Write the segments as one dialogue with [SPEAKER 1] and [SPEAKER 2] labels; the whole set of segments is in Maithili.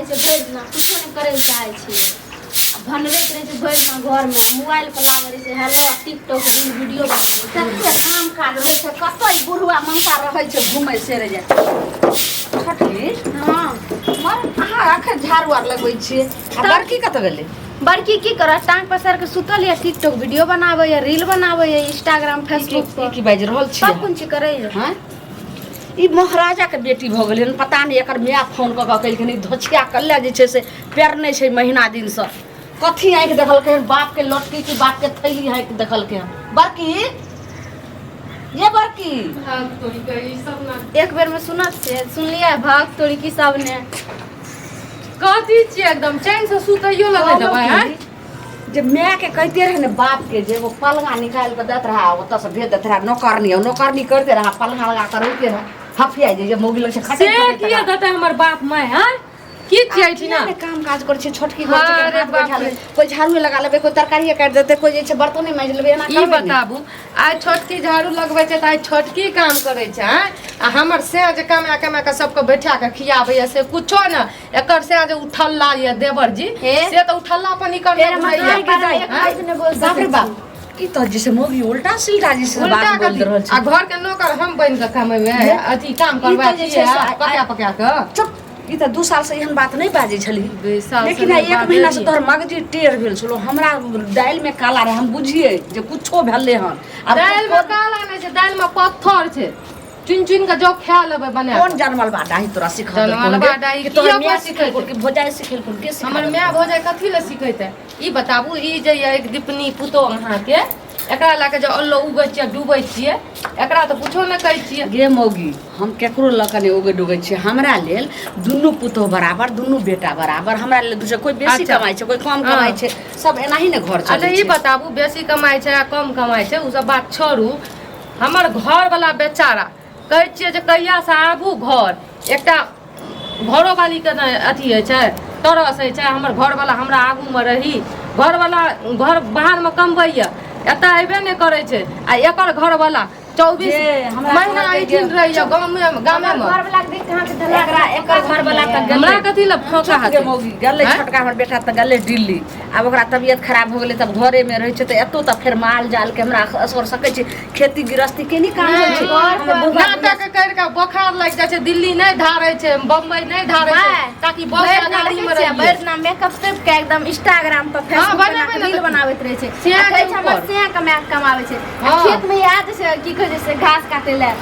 [SPEAKER 1] छै भरि दिना, कुछो नहि करै लए चाहै छियै। आ भनबैत रहै छै भरि दिना घरमे, आ मोबाइल पर लागल रहै छै, हेलो आ टिकटॉक रील वीडियो बनबै छै।
[SPEAKER 2] कते काम काज रहै छै, कतऽ ई बुढ़वा मनका रहै छै घुमै से रे जाइ छोटकी।
[SPEAKER 1] हँ।
[SPEAKER 2] मर अहाँ अखन झाड़ू आर लगबै छियै आ बड़की कतऽ गेलै?
[SPEAKER 1] बड़की की करत, टांग पसारि कऽ सुतल यऽ, टिकटॉक वीडियो बनाबैए, रील बनाबैए इंस्टाग्राम फेसबुक पर।
[SPEAKER 2] की बाजि रहल छियै?
[SPEAKER 1] सब कोन चीज करैए।
[SPEAKER 2] हँ, ई महाराजाके बेटी भऽ गेलै हन, पता नहि एकर माय फोन कऽ कऽ केलखिन, ई धोछिया कल्ले जे छै से पैर नहि छै महीना दिनसँ, कथी आँखि देखलकै हन, बापके लटकी कि बापके थैली आँखि देखलकै हन। बड़की ये बड़की।
[SPEAKER 3] भाग तोरी के ई सब ना।
[SPEAKER 1] एक बेर में सुनत से सुनलियै भाग तोरी की सब ने।
[SPEAKER 3] कथी छियै एकदम चैन से सुतैयो लगे देबै हैं?
[SPEAKER 2] जे मायके कहिते रहै ने बापके जे एगो पलंगा निकालि कऽ दैत रहै, ओतऽसँ भेज दैत रहै नौकरनी, आ नौकरनी करिते रहै, पलंगा लगा कऽ रहिते रहै, हफिया जे मौगी लग छै
[SPEAKER 3] से
[SPEAKER 2] खटैत खटैत।
[SPEAKER 3] किया देतै हमर बाप माय हैं? की छियै
[SPEAKER 2] किया
[SPEAKER 3] एहिठिना?
[SPEAKER 2] ने काम काज करै छै छोटकी घर छै,
[SPEAKER 3] अरे
[SPEAKER 2] हाथ बैठा
[SPEAKER 3] बाप रे।
[SPEAKER 2] लेबै, कोइ झाड़ूए लगा लेबै, कोइ तरकारिए काटि देतै, कोइ जे छै बर्तने माजि लेबै, एना
[SPEAKER 3] ई
[SPEAKER 2] करबै ने।
[SPEAKER 3] बताबू, आइ छोटकी झाड़ू लगबै छै तऽ आइ छोटकी काम करै छै आँय? आ हमर सैं जे कमा कमा कऽ सबके बैठा कऽ खियाबैया से कुछो ने, एकर सैं जे उठल्ला यऽ देवर जी
[SPEAKER 1] हे?
[SPEAKER 3] से तऽ उठल्ला पर निकल
[SPEAKER 1] फेर हमर
[SPEAKER 3] बुझैया।
[SPEAKER 1] माय के बारे में एक
[SPEAKER 3] आँय?
[SPEAKER 1] बात नहि बोल
[SPEAKER 2] बाप रे
[SPEAKER 1] सकै
[SPEAKER 2] बाप
[SPEAKER 1] छी।
[SPEAKER 2] ई तऽ जैसे मौगी उल्टा सिल्टा जैसे
[SPEAKER 3] उल्टा
[SPEAKER 2] बात बोल
[SPEAKER 3] कथी?
[SPEAKER 2] रहल
[SPEAKER 3] आ
[SPEAKER 2] छै।
[SPEAKER 3] घर के नौकर हम बनि कऽ कमेबै
[SPEAKER 2] हे?
[SPEAKER 3] अथी काम
[SPEAKER 2] ई
[SPEAKER 3] करबै
[SPEAKER 2] तऽ जे छै से
[SPEAKER 3] पका पका कऽ।
[SPEAKER 2] चुप, ई तऽ 2 साल से एहन बात नहि बाजै छलही।
[SPEAKER 3] 2 साल से
[SPEAKER 2] लेकिन
[SPEAKER 3] नहि
[SPEAKER 2] आइ एक महीना से
[SPEAKER 3] बाजलियै।
[SPEAKER 2] तोहर मगजी टेढ़ भेल छलो, हमरा दालि में काला रहे, हम बुझिए जे कुछो भेलै हन। आब
[SPEAKER 3] दालि में काला नहि छै, दालि में पत्थर छै, चुनि चुनि कऽ जो खा लेबै बना
[SPEAKER 2] कोन जानवल बा डाही तोरा सिखा
[SPEAKER 3] जनमल बा डाही
[SPEAKER 2] कि तोहर
[SPEAKER 3] किया
[SPEAKER 2] माय
[SPEAKER 3] पर
[SPEAKER 2] सिखेलको कि भौजाई सिखेलको के सिखा
[SPEAKER 3] हमर माय भौजाई कथी लए सिखेतै? ई बताबू, ई जे यऽ एक दीपनी पुतोह अहाँके, एकरा लए कऽ जे अल्लो उगै छियै डूबै छियै, एकरा तऽ कुछो नहि कहै छियै।
[SPEAKER 2] गे मौगी, हम केकरो लऽ कऽ नहि उगै डूबै छियै, हमरा लेल दुनू पुतोह बराबर, दुनू बेटा बराबर, हमरा लेल दूसरे कोइ बेसी कमाइ छै कोइ कम कमाइ छै, सब एनाही ने घर
[SPEAKER 3] अच्छा
[SPEAKER 2] चलै
[SPEAKER 3] ई
[SPEAKER 2] छै।
[SPEAKER 3] बताबू, बेसी कमाइ छै आ कम कमाइ छै ओ सब बात छोड़ू, हमर घरवला बेचारा कहै छियै जे कहियासँ आबू घर, एकटा घरोवालीके ने अथी होइ छै, तरस होइ छै। हमर घरवला हमरा आगूमे रही, घरवला घर बाहरमे कमबैए, एतऽ अयबे नहि करै छै, आ एकर घरवला 24
[SPEAKER 2] जे हमरा
[SPEAKER 3] महीना
[SPEAKER 2] कहलकै जे
[SPEAKER 3] एहिठिन रहैए गाममे गामेमे।
[SPEAKER 1] घरवला के देख के अहाँके धला
[SPEAKER 2] एकरा एकर घरवला तऽ गेलै।
[SPEAKER 3] हमरा कथी लए फोका
[SPEAKER 2] चुप गे
[SPEAKER 3] हेतै?
[SPEAKER 2] मौगी, गेलै
[SPEAKER 3] आँय?
[SPEAKER 2] छोटका हमर बेटा तऽ गेलै दिल्ली, आब ओकरा तबियत खराब हो गेलै तब घरेमे रहै छै, तऽ एतौ तऽ फेर माल जालके हमरा असगर सकै छै, खेती गृहस्थी के नहि काम होइ छै।
[SPEAKER 1] घर
[SPEAKER 2] हमर बौआ
[SPEAKER 3] नाटक करि कऽ बोखार लागि जाइ छै, दिल्ली नहि धारै छै, बम्बई नहि धारै छै,
[SPEAKER 1] माय,
[SPEAKER 3] ताकि बस
[SPEAKER 1] भरि दिना
[SPEAKER 3] गाड़ी मे
[SPEAKER 1] देखै छियै,
[SPEAKER 3] रहिए।
[SPEAKER 1] भरि दिना मेकअप सब के एकदम इंस्टाग्राम पर फेसबुक पर
[SPEAKER 3] बनेबै
[SPEAKER 1] बना के
[SPEAKER 3] ने
[SPEAKER 1] रील
[SPEAKER 3] तऽ
[SPEAKER 1] बनाबैत रहै छै।
[SPEAKER 3] सिया
[SPEAKER 1] आ कहै
[SPEAKER 3] के
[SPEAKER 1] छै हमर
[SPEAKER 3] ऊपर।
[SPEAKER 1] सिया कमा के कमाबै छै। आ खेत में याद छै की कहै छै से घास काटे लए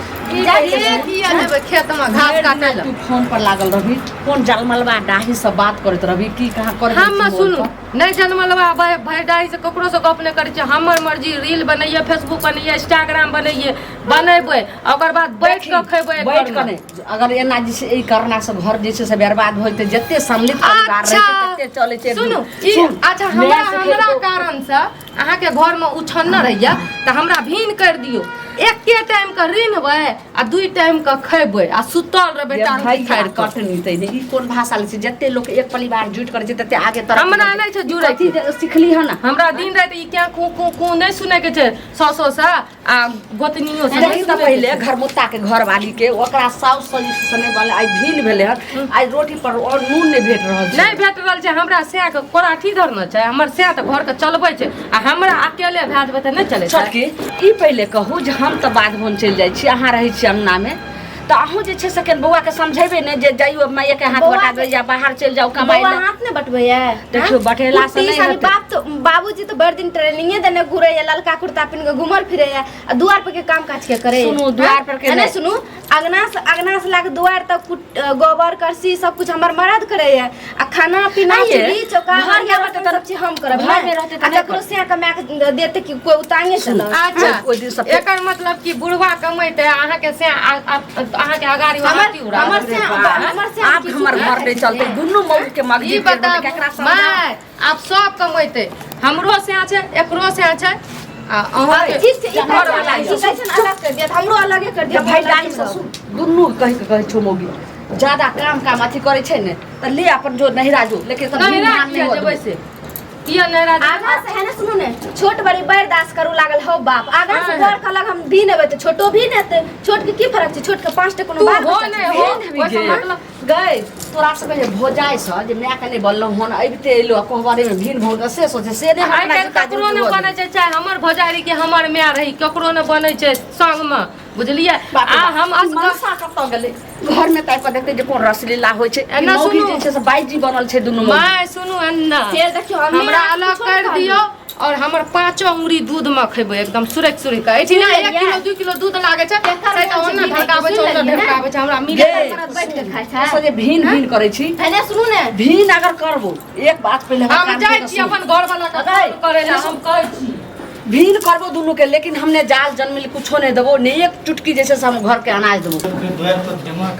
[SPEAKER 1] जाइ छै।
[SPEAKER 3] ई किया जेबै खेत मे घास
[SPEAKER 2] भरि
[SPEAKER 3] काटै
[SPEAKER 2] दिना
[SPEAKER 3] लए?
[SPEAKER 2] तू फोन पर लागल रहबी, कोन जलमलबा डाही से बात करैत रहबी, की कहाँ करैत रहै
[SPEAKER 3] हम
[SPEAKER 2] छी
[SPEAKER 3] सुनू
[SPEAKER 2] मोबाइल पर?
[SPEAKER 3] नहि जनमलबा भरि डाही से ककरो से गप नहि करै छियै, हमर मर्जी, रील बनैये, फेसबुक बनैये, इंस्टाग्राम बनैये, बनेबै आ ओकर बाद बैठ कऽ खैबै।
[SPEAKER 2] बैठ कऽ नहि, अगर एना जे छै एहि करना से घर जे छै से बर्बाद भऽ जेतै, जते सम्मिलित परिवार रहै छै तते चलै छै।
[SPEAKER 3] सुनू ई
[SPEAKER 2] सुन,
[SPEAKER 3] अच्छा हमरा
[SPEAKER 2] माय से
[SPEAKER 3] हमरा
[SPEAKER 2] खेलको-
[SPEAKER 3] कारण से अहाँके घरमे उछन्नर होइए तऽ हमरा भिन करि दियौ, एके टाइम के रिनबै आ 2 टाइम के खैबै आ सुतल रहबै
[SPEAKER 2] जे
[SPEAKER 3] टांग
[SPEAKER 2] भैया
[SPEAKER 3] फाड़ि कऽ।
[SPEAKER 2] कटनी तै ने, ई कोन भाषा लै छै? जते लोक एक परिवार जुटि करै छै तते आगे तरक्की
[SPEAKER 3] हमरा
[SPEAKER 2] करै
[SPEAKER 3] नहि छै जुड़ै
[SPEAKER 2] कथी जे सिखली हन?
[SPEAKER 3] हमरा दिन राति ई क्या कू कू कू नहि सुनैके छै, सासो से आ गोतनियो से नहि
[SPEAKER 2] देखी तऽ
[SPEAKER 3] सुनैके
[SPEAKER 2] पहिले
[SPEAKER 3] छै।
[SPEAKER 2] घरमुत्ता के घरवाली के ओकरा साउस ससुर से नहि बनलै, आइ भिन भेलै हन, आइ रोटी पर और नून नहि भेट रहल छै।
[SPEAKER 3] नहि भेट रहल छै। हमरा सएह के कोराठी धरने छै, हमर सएह तऽ घरके चलबै छै, आ हमरा अकेले भए जेबै तऽ नहि चलै छै।
[SPEAKER 2] छोटकी, ई पहिले कहू जे हम तऽ बाध बन चलि जाइ छी, अहाँ रहै छी अंगनामे, तऽ अहूँ जे छै से कनि बौआके समझेबै ने जे जाइयो मायके हाथ
[SPEAKER 1] बौआ
[SPEAKER 2] बटा देबै या बाहर चलि जाउ कमाइ
[SPEAKER 1] बौआ
[SPEAKER 2] लए।
[SPEAKER 1] हाथ नहि बटबैया?
[SPEAKER 2] देखियौ, बटेला से नहि हेतै।
[SPEAKER 1] बाप तऽ बाबूजी तऽ भरि दिन ट्रेनिंगे देने घुरैया, ललका कुर्ता पहिन कऽ घूमल फिरैया, आ दुआर पर के काम काज के करैया?
[SPEAKER 2] सुनू, दुआर पर के
[SPEAKER 1] नहि
[SPEAKER 2] नहि।
[SPEAKER 1] सुनू, अंगना से लाके दुआर तक गोबर करसी सब कुछ हमर मरद करैया, आ खाना पीना
[SPEAKER 2] आइये,
[SPEAKER 1] चूल्ही चौका
[SPEAKER 2] घर में
[SPEAKER 1] हरिया
[SPEAKER 2] रहतै
[SPEAKER 1] बर्तन
[SPEAKER 2] तऽ-
[SPEAKER 1] सब चीज हम करब।
[SPEAKER 2] घर में रहतै तऽ
[SPEAKER 1] आ
[SPEAKER 2] नहि
[SPEAKER 1] ककरो से कमा के देते कि कोई उतांगे चलत?
[SPEAKER 3] अच्छा,
[SPEAKER 2] ओहि दिन सब
[SPEAKER 3] एकर मतलब कि बुढ़वा कमेतै अहाँके से अहाँके अगाड़ी
[SPEAKER 1] हमर
[SPEAKER 3] हाथी उड़ा
[SPEAKER 1] हमर
[SPEAKER 3] देतै।
[SPEAKER 1] से हमर से
[SPEAKER 2] आब हमर घर नहि चलतै, दुनू मौगी के मगजी
[SPEAKER 3] ई
[SPEAKER 2] टेढ़ भेलै,
[SPEAKER 3] बताबू
[SPEAKER 2] केकरा समझाउ?
[SPEAKER 3] माय, आब सब कमेतै, हमरो से छै, एकरो से छै, आ अहाँके
[SPEAKER 1] ठीक छै, ई
[SPEAKER 2] घर वाला
[SPEAKER 1] कहै छै ने अलग कर दिया, हमरो अलगे कर दिया।
[SPEAKER 2] जब भाई डाली ससुर दुनू कहि के कहै छौ मौगी ज्यादा काम काम अथी करै छै ने तऽ ले अपन जो नहिरा जो, लेकिन सब
[SPEAKER 3] नहिरा
[SPEAKER 2] मान
[SPEAKER 3] किया
[SPEAKER 2] नहि
[SPEAKER 3] जेबै से किया नहिरा जेबै?
[SPEAKER 1] आगा से है ना, सुनू ने, छोट बड़ी बर्दाश्त करू लागल हौ बाप, आगा से
[SPEAKER 3] हाँ।
[SPEAKER 1] बड़ कहलक हम भी नेबै तऽ छोटो भी नेतै, छोट के की फरक छै? छोट के 5 टा कोनो
[SPEAKER 3] तू
[SPEAKER 1] बाल
[SPEAKER 3] हो
[SPEAKER 1] बच्चा
[SPEAKER 3] नहि
[SPEAKER 1] छै।
[SPEAKER 3] हो,
[SPEAKER 2] भेल
[SPEAKER 3] ओहिसँ
[SPEAKER 2] गे।
[SPEAKER 3] मतलब
[SPEAKER 2] गए तोरा सबके जे भोजाइ सँ जे माय के नहि बोललहुँ हन अबिते एलो कोहबरे में भिन भौन से सोचे से नहि
[SPEAKER 3] आइ काल्हि ककरो नहि बनै छै, चाहे हमर भौजाई के हमर माय रही, ककरो नहि बनै छै संग मे, बुझलियै? आ हम
[SPEAKER 2] मनसा कतऽ गेलै घर में ताकि देखते जे कोन रसलीला होइ छै।
[SPEAKER 3] एना
[SPEAKER 2] मौगी
[SPEAKER 3] सुनू।
[SPEAKER 2] जे छै से बाइजी बनल छै दुनू मौगी।
[SPEAKER 3] माय सुनू एना,
[SPEAKER 1] फेर देखियौ हमे
[SPEAKER 3] हमरा
[SPEAKER 1] अहाँके
[SPEAKER 3] अलग
[SPEAKER 1] कुछो
[SPEAKER 3] कर
[SPEAKER 1] नहि
[SPEAKER 3] दियौ और हमर पांचो उंगली दूध में खेबै एकदम सुरक सुरक के। एहिठिना
[SPEAKER 1] सुनि
[SPEAKER 3] 1
[SPEAKER 1] लेलियै?
[SPEAKER 3] किलो 2 किलो दूध लागै छै,
[SPEAKER 1] केकर
[SPEAKER 3] से तऽ
[SPEAKER 1] मोन छै
[SPEAKER 3] ओना
[SPEAKER 1] पीबै के,
[SPEAKER 3] ढरकाबै छै,
[SPEAKER 1] सुनि
[SPEAKER 3] ओना
[SPEAKER 1] लेलियै ने?
[SPEAKER 3] ढरकाबै छै, हमरा मिले
[SPEAKER 2] गे,
[SPEAKER 1] करत बैठ के खाइ छै।
[SPEAKER 2] से जे भिन भिन करै छी,
[SPEAKER 1] एने सुनू ने,
[SPEAKER 2] भिन अगर करबो एक बात पहिले हमरा
[SPEAKER 3] हम
[SPEAKER 2] कान
[SPEAKER 3] जाइ
[SPEAKER 2] खोल
[SPEAKER 3] छी
[SPEAKER 2] के सुन।
[SPEAKER 3] अपन घर वाला के
[SPEAKER 2] अगै,
[SPEAKER 3] फोन करै लए, हम कहै छी
[SPEAKER 2] भिन करबो दुनू के, लेकिन हमने जाल जन्मिल कुछो नहीं देबो, ने एक चुटकी जैसे से हम घर के अनाज देबो।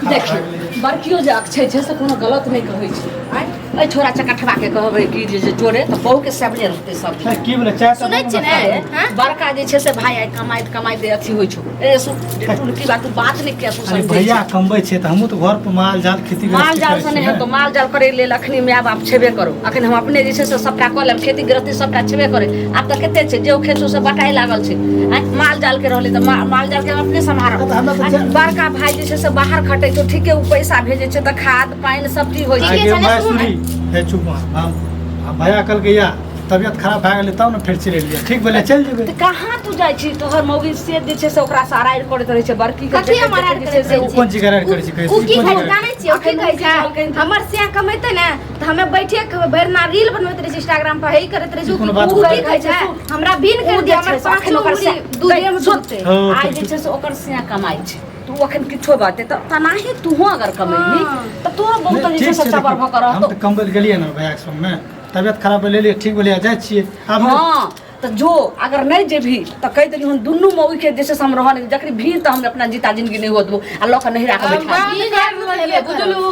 [SPEAKER 2] देखियौ बड़कियो जे अक्षय छै से कोनो गलत नहीं कहै छै। आँय एहि छोरा चकठवा के कहबै कि जे जे चोरे तऽ बहू के सेवने रहतै सब दिन।
[SPEAKER 4] की बोले चाय
[SPEAKER 1] सुनै छियै ने? हाँ?
[SPEAKER 2] बड़का जे छै से भाय आइ कमाइत कमाइत अथी होइ छौ। ए सुन टुनकी बात तू बात नहि किया तू
[SPEAKER 4] अरे
[SPEAKER 2] समझै
[SPEAKER 4] भैया
[SPEAKER 2] छी।
[SPEAKER 4] कमबै छै तऽ हमहूँ तऽ घर पर माल जाल खेती
[SPEAKER 2] माल जाल से नहि हेतौ, माल जाल करे लेल अखनी माय बाप छेबे करो। अखन हम अपने जे छै से सबटा कऽ लेब, खेती गृहस्थी सबटा छेबे करे। आब तऽ कते छै जे ओ खेत से बटाइ लागल छै। आँय माल जाल के रहलै तऽ माल जाल के हम अपने सम्हारब।
[SPEAKER 4] तऽ हमरा तऽ
[SPEAKER 2] आँय, बड़का भाय जे छै से बाहर खटै छै, ठीके ओ पैसा भेजै छै तऽ खाद पानि सब चीज होइ छै।
[SPEAKER 1] ठीके छै ने,
[SPEAKER 4] माय
[SPEAKER 1] सुनू ने।
[SPEAKER 4] सुनी हे चुप हम भैया कहलकै या तबियत खराब भए गेलै तब ने फेर चलि एलियै। ठीक भेलै चलि जेबै।
[SPEAKER 2] तऽ कहाँ तू जाइ छी? तोहर मौगी से जे छै से ओकरा से अराइर करैत रहै छै। बड़की के
[SPEAKER 1] कथी हम
[SPEAKER 2] देखैत
[SPEAKER 1] अराइर
[SPEAKER 2] देखैत जे छै
[SPEAKER 1] करैत
[SPEAKER 2] से
[SPEAKER 1] रहै
[SPEAKER 2] ओ
[SPEAKER 1] छी?
[SPEAKER 4] कोन चीज अराइर करै छी? कहै
[SPEAKER 1] उ
[SPEAKER 4] छी,
[SPEAKER 1] की
[SPEAKER 4] कोन
[SPEAKER 1] कहै
[SPEAKER 4] चीज
[SPEAKER 1] छै जानै छियै? उ की
[SPEAKER 2] अखन
[SPEAKER 1] कहै
[SPEAKER 2] की कहलकै?
[SPEAKER 1] छै, हमर सिया कमेतै ने तऽ हमे बैठे के भरि ना रील बनबैत रहै छै इंस्टाग्राम पर, हे करैत रहै छै।
[SPEAKER 4] ई कोनो बात
[SPEAKER 1] उ की
[SPEAKER 2] भेलै?
[SPEAKER 1] कहै छै, हमरा बिन
[SPEAKER 2] उ
[SPEAKER 1] कर
[SPEAKER 2] जे
[SPEAKER 1] दिया,
[SPEAKER 2] छै
[SPEAKER 1] हमर
[SPEAKER 2] से अखन
[SPEAKER 1] पाँचो
[SPEAKER 2] ओकर
[SPEAKER 1] उंगली
[SPEAKER 2] सिया-
[SPEAKER 1] दूधे में
[SPEAKER 2] सुन,
[SPEAKER 1] डूबतै।
[SPEAKER 4] हँ,
[SPEAKER 2] आइ जे छै से ओकर सिया कमाइ छै, तू अखन किछो बात तऽ तनाही तूहो अगर कमेबही
[SPEAKER 1] हँ।
[SPEAKER 2] तऽ तोरो बहुत
[SPEAKER 4] नहि,
[SPEAKER 2] जे छै
[SPEAKER 4] ठीक
[SPEAKER 2] से
[SPEAKER 4] छै,
[SPEAKER 2] सबर भऽ कऽ
[SPEAKER 4] देखियौ, हम
[SPEAKER 2] रहतौ।
[SPEAKER 4] तऽ कमबै लए गेलियै ने भैयाके संगमे, तबियत खराब भेलै एलियै, ठीक भेलै जाइ छियै आब।
[SPEAKER 2] हाँ तऽ जो अगर नहीं जेबही तऽ कहि देलियै हम दुनू मौगी के जे छै से हम रहऽ नहि जखनी भीड़ तऽ हम अपना जीता जिंदगी नहीं हुअ देबो आ लऽ कऽ नहिरा के
[SPEAKER 3] हम
[SPEAKER 2] बैठा
[SPEAKER 3] बात कर लेलियै, बुझलू?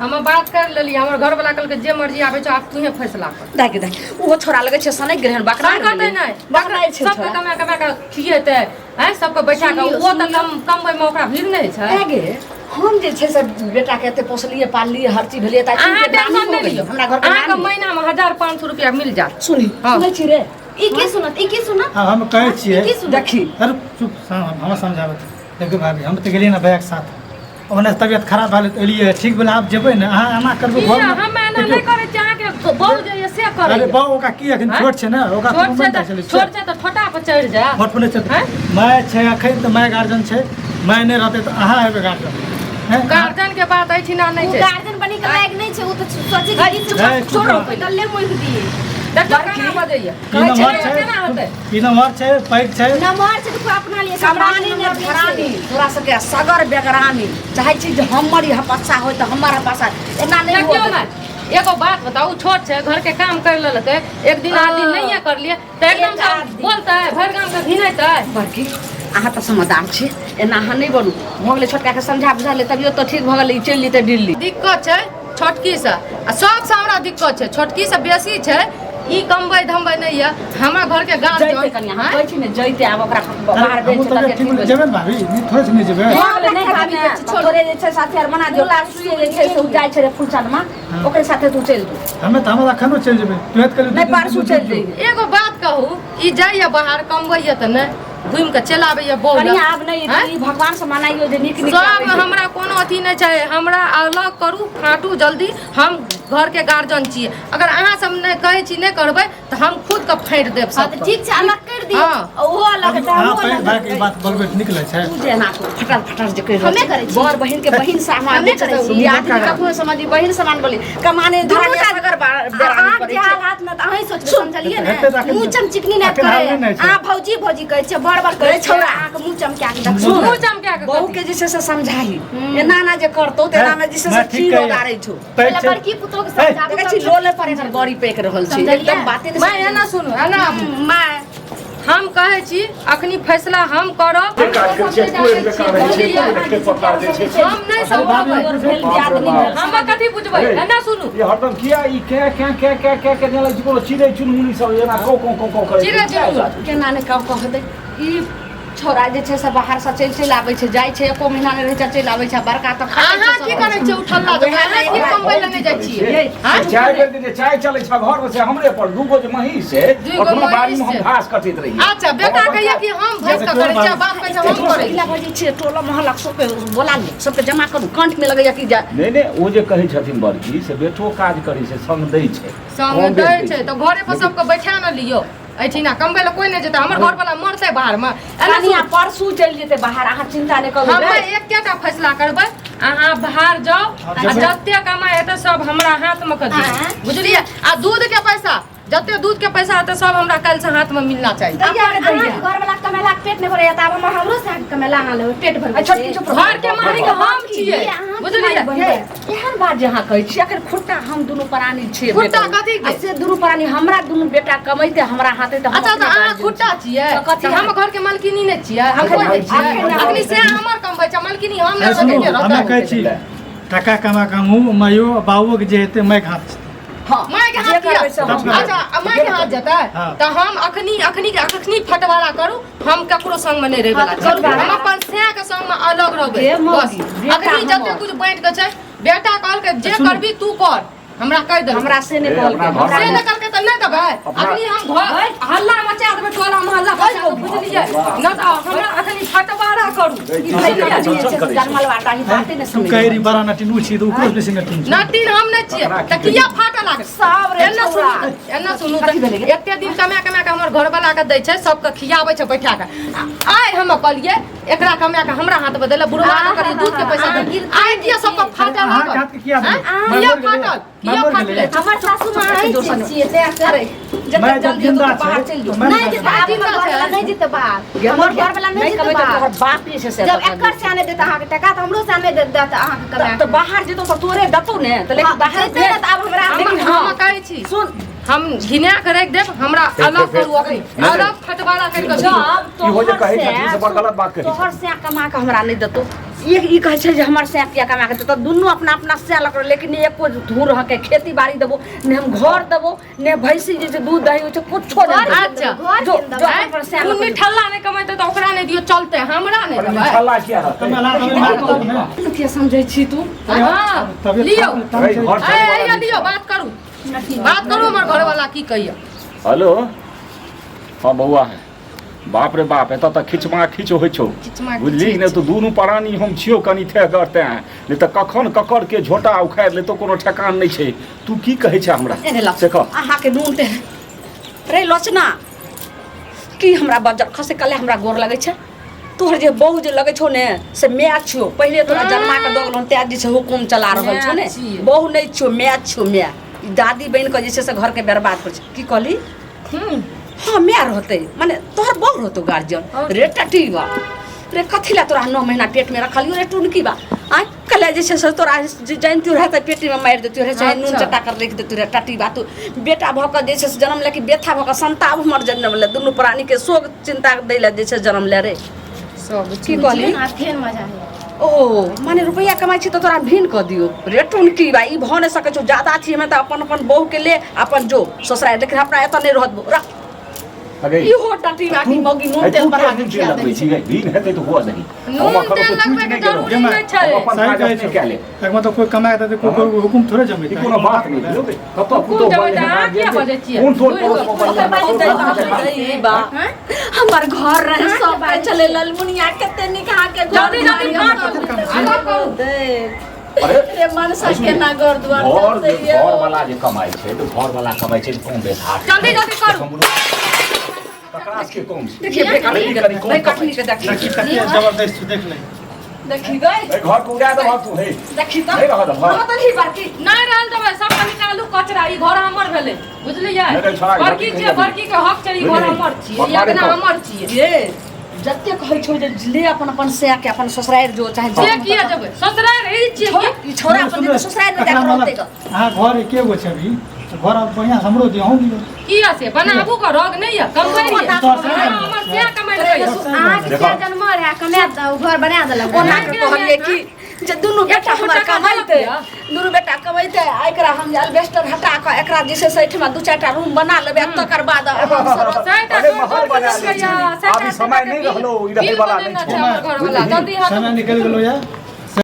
[SPEAKER 3] हम बात कर लेलियै, हमर घर वाला कहलकै जे मर्जी आबै छौ आब तूहे फैसला कर।
[SPEAKER 2] दाइ के दाइ ओहो छोरा लगै छै सनकि गेलै हन, बकरा
[SPEAKER 3] सनकतै नहि,
[SPEAKER 2] बकरा छै
[SPEAKER 3] सबके
[SPEAKER 2] छोरा।
[SPEAKER 3] कमा कमा के खिएतै, आँय सबके बैठा के,
[SPEAKER 1] सुनियौ,
[SPEAKER 3] ओ तऽ कम कमबै मे ओकरा भीड़ नहि छै।
[SPEAKER 2] ऐ गे हम जे छै से बेटा के एते पोसलियै पाललियै हर चीज भेलियै तऽ
[SPEAKER 3] अहाँ टेंशन नहि लियौ,
[SPEAKER 2] हमरा घर के
[SPEAKER 3] अहाँके
[SPEAKER 2] नानी।
[SPEAKER 3] महीना मे 1500 रुपया मिल जायत।
[SPEAKER 2] सुनी
[SPEAKER 3] हाँ।
[SPEAKER 2] सुनै छी रे?
[SPEAKER 1] ई की सुनत, ई की सुनत?
[SPEAKER 4] आब हम कहै छियै
[SPEAKER 1] ई की सुनत?
[SPEAKER 2] देखी
[SPEAKER 4] अरे चुप, हमरा समझाबत। देखियौ भाभी, हम तऽ गेलियै ने भैयाके साथ, ओने तबियत खराब भेलै तऽ एलियै, ठीक भेलै आब जेबै ने। अहाँ एना करबै
[SPEAKER 3] की
[SPEAKER 4] घरमे?
[SPEAKER 3] हम एना नहि करै छी, अहाँके बहू जे यऽ से
[SPEAKER 4] अरे
[SPEAKER 3] करैए।
[SPEAKER 4] बहू ओकरा की अखन
[SPEAKER 3] आँय?
[SPEAKER 4] छोट छै ने, ओकरा
[SPEAKER 3] छोट
[SPEAKER 4] कोनो
[SPEAKER 3] छै
[SPEAKER 4] नहि
[SPEAKER 3] तऽ
[SPEAKER 4] चलै छै।
[SPEAKER 3] छोट छै तऽ ठोटा पर चढ़ि जायत।
[SPEAKER 4] छोट पर नहि चलतै।
[SPEAKER 3] आँय?
[SPEAKER 4] माय छै अखन तऽ माय गार्जियन छै, माय नहि रहतै तऽ अहाँ हेबै गार्जियन। हैं?
[SPEAKER 3] गार्जियन के बात एहिठिना नहि
[SPEAKER 1] उ
[SPEAKER 3] छै।
[SPEAKER 1] गार्जियन बनी के लायक नहि छै, उ तऽ सोचै छै कि
[SPEAKER 4] है, चुप
[SPEAKER 1] छोड़ो
[SPEAKER 4] रह।
[SPEAKER 1] गल्ले मुइक दिए।
[SPEAKER 3] देखियौ केना बजैए।
[SPEAKER 4] ई नम्बर छै,
[SPEAKER 3] केना होतै?
[SPEAKER 4] ई नम्बर छै, पैघ छै।
[SPEAKER 1] नमहर छै तऽ अपना लिए
[SPEAKER 2] कमानी ने धरानी तोरा सबके सगर बेगरानी चाहै छी जे हमर ई हपस्सा होय तऽ हमर हपस्सा एना नहि
[SPEAKER 3] देखियौ
[SPEAKER 2] हुअ
[SPEAKER 3] ने, एगो बात बताउ, छोट छै, घर के काम कर लेलकै, एक दिन आध दिन नहिये करलियै तऽ एकदम
[SPEAKER 1] एक
[SPEAKER 3] से
[SPEAKER 1] आध दिन।
[SPEAKER 3] बोलतै, भरि गाम के घिनेतै।
[SPEAKER 2] बड़की अहाँ तऽ समझदार छी, एना अहाँ नहि बनू। भऽ गेलै छोटका के समझा बुझा ले, तबियत तऽ ठीक भऽ गेलै, ई चलि जेतै दिल्ली।
[SPEAKER 3] दिक्कत छै छोटकी से, आ सबसे हमरा दिक्कत छै छोटकी से बेसी छै ई कमबै धमबै नहि यऽ हमरा घर के
[SPEAKER 2] जैते
[SPEAKER 3] गार्जियन।
[SPEAKER 2] कनिया हम कहै छी ने जैते, आब ओकरा बाहर
[SPEAKER 4] अरे
[SPEAKER 2] भेज
[SPEAKER 4] हमहूँ
[SPEAKER 2] छै
[SPEAKER 4] तबियत
[SPEAKER 2] तबियत
[SPEAKER 4] ठीक
[SPEAKER 2] ठीक
[SPEAKER 4] भेलै
[SPEAKER 2] भेलै।
[SPEAKER 4] जेबै ने भाभी? नहि थोड़े छै नहि जेबै।
[SPEAKER 2] भऽ गेलै, नहि
[SPEAKER 1] भाभी
[SPEAKER 2] भाभी
[SPEAKER 1] कहै छै, छोड़ू।
[SPEAKER 2] तोरे जे छै साथी आर बना दियौ, परसुए जे छै से ओ जाइ छै रे फुलचनमा, ओकरे साथे तू चलि जो।
[SPEAKER 4] हमे तऽ हमरा एखनो चलि जेबै, तुरंत कहलियै
[SPEAKER 2] नहि परसू चलि जइहे।
[SPEAKER 3] एगो बात कहू, ई जाइए बाहर कमबैए तऽ नहि घुमि कऽ चलि आबैए बौआ।
[SPEAKER 2] कनिया आब नहि
[SPEAKER 3] आँय?
[SPEAKER 2] ई भगवान से मनाइयो जे नीक नीक
[SPEAKER 3] सब
[SPEAKER 2] आबै छै।
[SPEAKER 3] हमरा कोनो अथी नहि छै, हमरा अलग करू फाटू जल्दी, हम घर के गार्जियन छियै। अगर अहाँ सब नहि कहै छी नहि करबै तऽ हम खुद के फाड़ि देब
[SPEAKER 1] हाँ
[SPEAKER 3] सब।
[SPEAKER 1] तऽ ठीक छै, अलग कर दियौ।
[SPEAKER 3] हाँ।
[SPEAKER 1] ओहो अलग हेतै,
[SPEAKER 4] अहाँ
[SPEAKER 1] हमहूँ
[SPEAKER 4] पैघ
[SPEAKER 1] अलग
[SPEAKER 4] भाइके ई
[SPEAKER 1] हेबै।
[SPEAKER 4] बात बोलबै तऽ नीक लगै छै?
[SPEAKER 2] तू जे एना फटर फटर जे कहि रहल
[SPEAKER 1] हमे
[SPEAKER 2] छी,
[SPEAKER 1] करै छी।
[SPEAKER 2] बर बहिन के बहिन समान
[SPEAKER 1] हमे
[SPEAKER 2] जे छै
[SPEAKER 1] करै
[SPEAKER 2] से
[SPEAKER 1] छी।
[SPEAKER 2] दियादनी कखनो समझी बहिन समान बोली कमाने
[SPEAKER 1] दुनू
[SPEAKER 2] धराने
[SPEAKER 1] टा-
[SPEAKER 2] सगर बेरानी
[SPEAKER 1] अहाँके
[SPEAKER 2] करै
[SPEAKER 1] जे
[SPEAKER 2] छै।
[SPEAKER 1] हालात ने तऽ अहीं सोचबै, समझलियै ने?
[SPEAKER 4] हेतै तऽ अखन
[SPEAKER 1] मुँह चमचिकनी नहि
[SPEAKER 4] अखन हाल
[SPEAKER 1] करै।
[SPEAKER 4] नहि छै।
[SPEAKER 1] अहाँ भौजी भौजी कहै छियै, बड़ बड़ कहै
[SPEAKER 2] रे
[SPEAKER 1] छियै,
[SPEAKER 2] छौड़ा।
[SPEAKER 1] अहाँके मुँह चमका के देखबै।
[SPEAKER 3] मुँह चमका के
[SPEAKER 2] बहू के जे छै से समझाही, एना ना जे करतौ तऽ एना मे जे छै से
[SPEAKER 4] मैं ठीक
[SPEAKER 2] चीर
[SPEAKER 4] कहैया।
[SPEAKER 2] ओगारै छौ।
[SPEAKER 4] पैघ
[SPEAKER 1] पहिले
[SPEAKER 4] छै।
[SPEAKER 1] बड़की पुतोहु के समझाबू।
[SPEAKER 2] देखै छी लोले पर एकर बड़ी पेक रहल छै,
[SPEAKER 1] समझलियै?
[SPEAKER 2] एकदम बाते नहि
[SPEAKER 3] मैं एना सुनू, एना आबू।
[SPEAKER 1] माय
[SPEAKER 3] हम कहै छी अखनी फैसला हम करब।
[SPEAKER 5] काज करै छै, कोइ बेकार रहै छै, कोइ देखते पत्ता जे छै।
[SPEAKER 3] हम नहि समझबै,
[SPEAKER 2] भेल दियादनी भेल।
[SPEAKER 3] हम कथी बुझबै? एना सुनू,
[SPEAKER 5] ये हरदम किया ई क्या क्या क्या क्या क्या क्या जेना लगै छै कोनो चिड़ै चुनमुनी सब जेना कौ कौ कौ कौ करै
[SPEAKER 3] चिड़ै चुनमुनी।
[SPEAKER 2] केना नहि कहू कहतै ई छौड़ा जे छै से बाहर से चलि चलि आबै छै, जाइ छै एको महीना नहि रहै छै, चलि आबै छै। बड़का तऽ
[SPEAKER 3] अहाँ की करै छियै उठल्ला जकाँ? अहाँ की कमबै लए नहि जाइ छियै?
[SPEAKER 5] चाय बेर जे चाय चलै छै घर में से हमरे पर दूगो जे महींस छै, ओकरो बाड़ी में हम घास कटैत रहियै।
[SPEAKER 3] अच्छा, बेटा कहैया कि हम भैंस के करै छियै, बाप कहै छै हम करै
[SPEAKER 2] छियै। बजै छियै टोला मोहल्ला सबके बोला लिअ, सबके जमा करू, कंठ में लगैया कि जा।
[SPEAKER 5] नहि नहि, ओ जे कहै छथिन बड़की से बेटो काज करै छै, संग दै छै,
[SPEAKER 3] संग दै छै तऽ घरे पर सबके बैठा ने लियौ। एहिठिना कमबै लए कोइ नहि जेतै, हमर घरवला मरतै बाहरमे।
[SPEAKER 2] कनिया परसू चलि जेतै बाहर, अहाँ चिन्ता नहि करू।
[SPEAKER 3] हम एकेटा फैसला करबै, अहाँ बाहर जाउ आ जते कमाइ हेतै सब हमरा हाथमे कऽ दियौ, बुझलियै? आ दूधके पैसा, जते दूधके पैसा हेतै सब हमरा काल्हिसँ हाथमे मिलना चाही।
[SPEAKER 1] घरवला कमेला पेट नहि भरैया तऽ आब हमरो से कमेला अहाँ लेबै, पेट भरबै।
[SPEAKER 3] घरके मालिक हम छियै, बुझलियै?
[SPEAKER 2] एहन बात जे अहाँ कहै छियै, अखन खुट्टा हम दुनू प्राणी छियै।
[SPEAKER 3] खुट्टा कथी के?
[SPEAKER 2] से दुनू प्राणी, हमरा दुनू बेटा कमैते हमरा हाथे।
[SPEAKER 3] तऽ अच्छा, तऽ अहाँ खुट्टा छियै तऽ हम घरके मालकिनी नहि छियै? हम कोइ नहि छियै? अखनी से हमर कमबै छै, मालकिनी हम नहि
[SPEAKER 4] रहबै। हमे कहै छी टका कमा कऽ हमहूँ माइयो बाबुओ के जे हेतै माइक हाथ।
[SPEAKER 3] हाँ, माय के हाथ किया? अच्छा, माय के हाथ जेतै तऽ हम अखनी अखनी के अखनी फटवारा करू, हम ककरो संग में नहीं रहे वाला छी, हम अपन सैं के संग में अलग रहबै बस। अखनी जते कुछ बांट के छै, बेटा कहलकै जे करबी तू कर, हमरा कहि देलकै।
[SPEAKER 2] हमरा से नहि कहलकै,
[SPEAKER 3] से नहि कहलकै तऽ नहि देबै। अखनी हम घर हल्ला मचा देबै, टोला मोहल्ला बचा कऽ, बुझलियै न? तऽ हमरा अखनी फटवारा करू।
[SPEAKER 2] जनमल बाटा ई बाते नहि
[SPEAKER 4] तू कहै रही बड़ा नटिन उ छी, तऽ ओकरो बेसी नटिन छै।
[SPEAKER 3] नटिन हम नहि छियै तऽ किया फाटऽ लागल
[SPEAKER 2] सब रे?
[SPEAKER 3] एना सुनू, एना सुनू, तऽ एते दिन कमा कमा कऽ हमर घरवला के दै छै, सबके खियाबै छै बैठा कऽ। आइ हम कहलियै एकरा कमा कऽ हमरा हाथ में देले, बुढ़वा के कहलियै दूध के पैसा दे, आइ किया सबके फाटऽ लागल? किया फाटल? किया फाटलै?
[SPEAKER 1] हमर सासू माँ अहीं छियै तें से।
[SPEAKER 4] मैं जब जिंदा छै
[SPEAKER 1] नहि जेतै, आब हमर घरवला नहि जेतै बाहर, हमर घरवला नहि जेतै बाहर।
[SPEAKER 2] बाप जे छै से
[SPEAKER 1] जब एकर से नहि देत अहाँके टका तऽ हमरो से नहि देत अहाँके कमा।
[SPEAKER 2] तऽ बाहर जेतौ तऽ तोरे देतौ ने, तऽ लेकिन बाहर
[SPEAKER 1] जेतै ने तऽ आब हमरा।
[SPEAKER 3] लेकिन हम कहै छी सुन, हम घिना के राखि देब, हमरा अलग करू, अखनी अलग फटवारा करि कऽ दियौ।
[SPEAKER 5] इहो जे कहै छथिन से बड़ गलत बात कहै।
[SPEAKER 2] तोहर सैं कमा कऽ हमरा नहि देतौ, ई कहै छै जे हमर सैं किया कमा कऽ देतौ? दुनू अपना अपना सैं लऽ कऽ, लेकिन एको धूर अहाँके खेती बाड़ी देबो ने, हम घर देबो ने, भैंसी जे छै दूध दही होइ छै कुछो नहि।
[SPEAKER 3] अच्छा,
[SPEAKER 2] जो जो अपन सैं लऽ कऽ
[SPEAKER 3] निठल्ला नहि कमेतै तऽ ओकरा नहि दियौ चलतै, हमरा नहि देबै?
[SPEAKER 5] निठल्ला किया रहतै?
[SPEAKER 2] किया समझै छी तू?
[SPEAKER 3] हँ, लियौ, लियौ, बात करू, बात करू, हमर घरवाला की कहैया।
[SPEAKER 5] हेलो, हाँ बौआ, बाप रे बाप, एतऽ तऽ खिचमा खिच होइ छौ, बुझली ने? तऽ दुनू प्राणी हम छियौ कनि थेहगर, तेँ नहि तऽ कखन ककर के झोटा उखाड़ि लेतौ कोनो ठेकान नहि छै। तू की कहै छै हमरा से कह।
[SPEAKER 2] अहाँके नून ते रे लोचना की हमरा बजर खसे कले हमरा गोर लगै छै। तोहर जे बहू जे लगै छौ ने से माय छियौ, पहिले तोरा जन्मा के दऽ गेलहुँ तेँ जे छै हुकुम चला रहल छौ ने। बहू नहि छियौ, माय छियौ माय। ई दादी बनि कऽ जे छै से घरके बर्बाद करै छै। की कहली? हाँ, माय रहतै माने तोहर बहू रहतौ गार्जियन रे टटीबा रे, कथी लए तोरा 9 महीना पेटमे रखलियौ रे टुनकी बा? आँय, कले जे छै से तोरा जे जनितियो रहै तऽ पेटीमे मारि देतियो रहै, चाहे नून चटा कर राखि देतियो रहै। टटीबा, तू बेटा भऽ कऽ जे छै से जन्म ले कि बेथा भऽ कऽ संताप हमर जन्म ले, दुनू प्राणीके शोक चिन्ता दै लए जे छै जन्म ले रे?
[SPEAKER 3] सब
[SPEAKER 2] की कहली?
[SPEAKER 1] फेर मजा है
[SPEAKER 2] ओ माने रुपैआ कमाइ छी तऽ तोरा भिन कऽ दियौ रे टुनकी बा? ई भऽ नहि सकै छौ। ज्यादा छी हमे तऽ अपन अपन बहू के ले अपन जो ससुराल, लेकिन हमरा एतऽ नहि रहत रख। इहो टटी बाकी मौगी नून तेल बढ़ा के खिया दै
[SPEAKER 5] छै। भिन हेतै तऽ हुअ दही,
[SPEAKER 3] नून तेल लगबै के जरूरी नहि छै।
[SPEAKER 5] अपन काज अपने कए ले।
[SPEAKER 4] तकर मतलब कोइ कमाए देतै, कोइ हुकुम थोड़े जमेतै।
[SPEAKER 5] ई कोनो बात नहि भेलै। कतऽ
[SPEAKER 3] पुतोह बने? अहाँ किया बजै छियै?
[SPEAKER 5] कोन टोल पड़ोस में?
[SPEAKER 2] बा हमर घर रहे सब के चले ललमुनिया, कते नीक अहाँके घर।
[SPEAKER 3] जल्दी जल्दी अलग करू।
[SPEAKER 5] अरे
[SPEAKER 2] रे मनसा, केना घर दुआर
[SPEAKER 5] घर
[SPEAKER 2] चलतै यौ?
[SPEAKER 5] घर वाला जे कमाइ छै तऽ घर वाला कमाइ छै कम बेस हाथ।
[SPEAKER 3] जल्दी जल्दी करू।
[SPEAKER 5] ककरा के कम छै?
[SPEAKER 2] देखिए,
[SPEAKER 5] कनी कम
[SPEAKER 2] कटनी के देखी।
[SPEAKER 4] देखी कते जबरदस्त देख ले।
[SPEAKER 2] देखी गई,
[SPEAKER 5] घर के उड़ा देबह तू हे।
[SPEAKER 2] देखी तऽ
[SPEAKER 5] नहि रहऽ देबह।
[SPEAKER 2] रहऽ देलही बड़की।
[SPEAKER 3] नहि रहल देबै, सबके निकालू कचरा। ई घर हमर भेलै, बुझलियै?
[SPEAKER 5] नहि, छोड़ा, ई घर
[SPEAKER 3] बड़की छियै, बड़की के हक छै, ई घर हमर छियै, ई अंगना हमर छियै।
[SPEAKER 2] ये जते कहै छौ जे ले अपन अपन सैं के अपन ससुरारि जो चाहे
[SPEAKER 3] से किया जेबै ससुरारि? ई छियै की
[SPEAKER 2] ई छोरा अपन जेतै ससुरारि मे जाके रहतै गऽ।
[SPEAKER 4] अहाँ घर एके गो छै अभी, तऽ घर आब बढ़िआँ से हमरो दियौ, अहूँ लियौ।
[SPEAKER 3] किया से बनाबू के रोग नहि यऽ कमबै हमर से कमाइ लए।
[SPEAKER 1] अहाँके क्या जन्म रहे कमा घर बना देलक।
[SPEAKER 2] ओना के कहलियै कि जे दुनू बेटा
[SPEAKER 3] एक
[SPEAKER 2] हमर
[SPEAKER 3] टका
[SPEAKER 2] कमैते,
[SPEAKER 3] देलक यऽ।
[SPEAKER 2] दुनू बेटा कमैते आ एकरा हम जे एल्बेस्टर हटा कऽ एकरा जे छै से एहिठमा दू चारिटा रूम बना लेबै आ तकर बाद हम सब
[SPEAKER 3] चारिटा
[SPEAKER 5] अरे
[SPEAKER 3] जोड़
[SPEAKER 5] महल
[SPEAKER 3] जोड़
[SPEAKER 5] बना
[SPEAKER 3] के
[SPEAKER 5] लै छी।
[SPEAKER 3] देलकै यऽ,
[SPEAKER 5] आब ई समय नहि रहलो, ई रहै
[SPEAKER 3] बिल
[SPEAKER 5] वाला
[SPEAKER 3] बनेने
[SPEAKER 5] नहि
[SPEAKER 3] छै
[SPEAKER 5] छौ।
[SPEAKER 3] हमर घरवला। जल्दी हाथ
[SPEAKER 4] समय निकलि गेलो यऽ।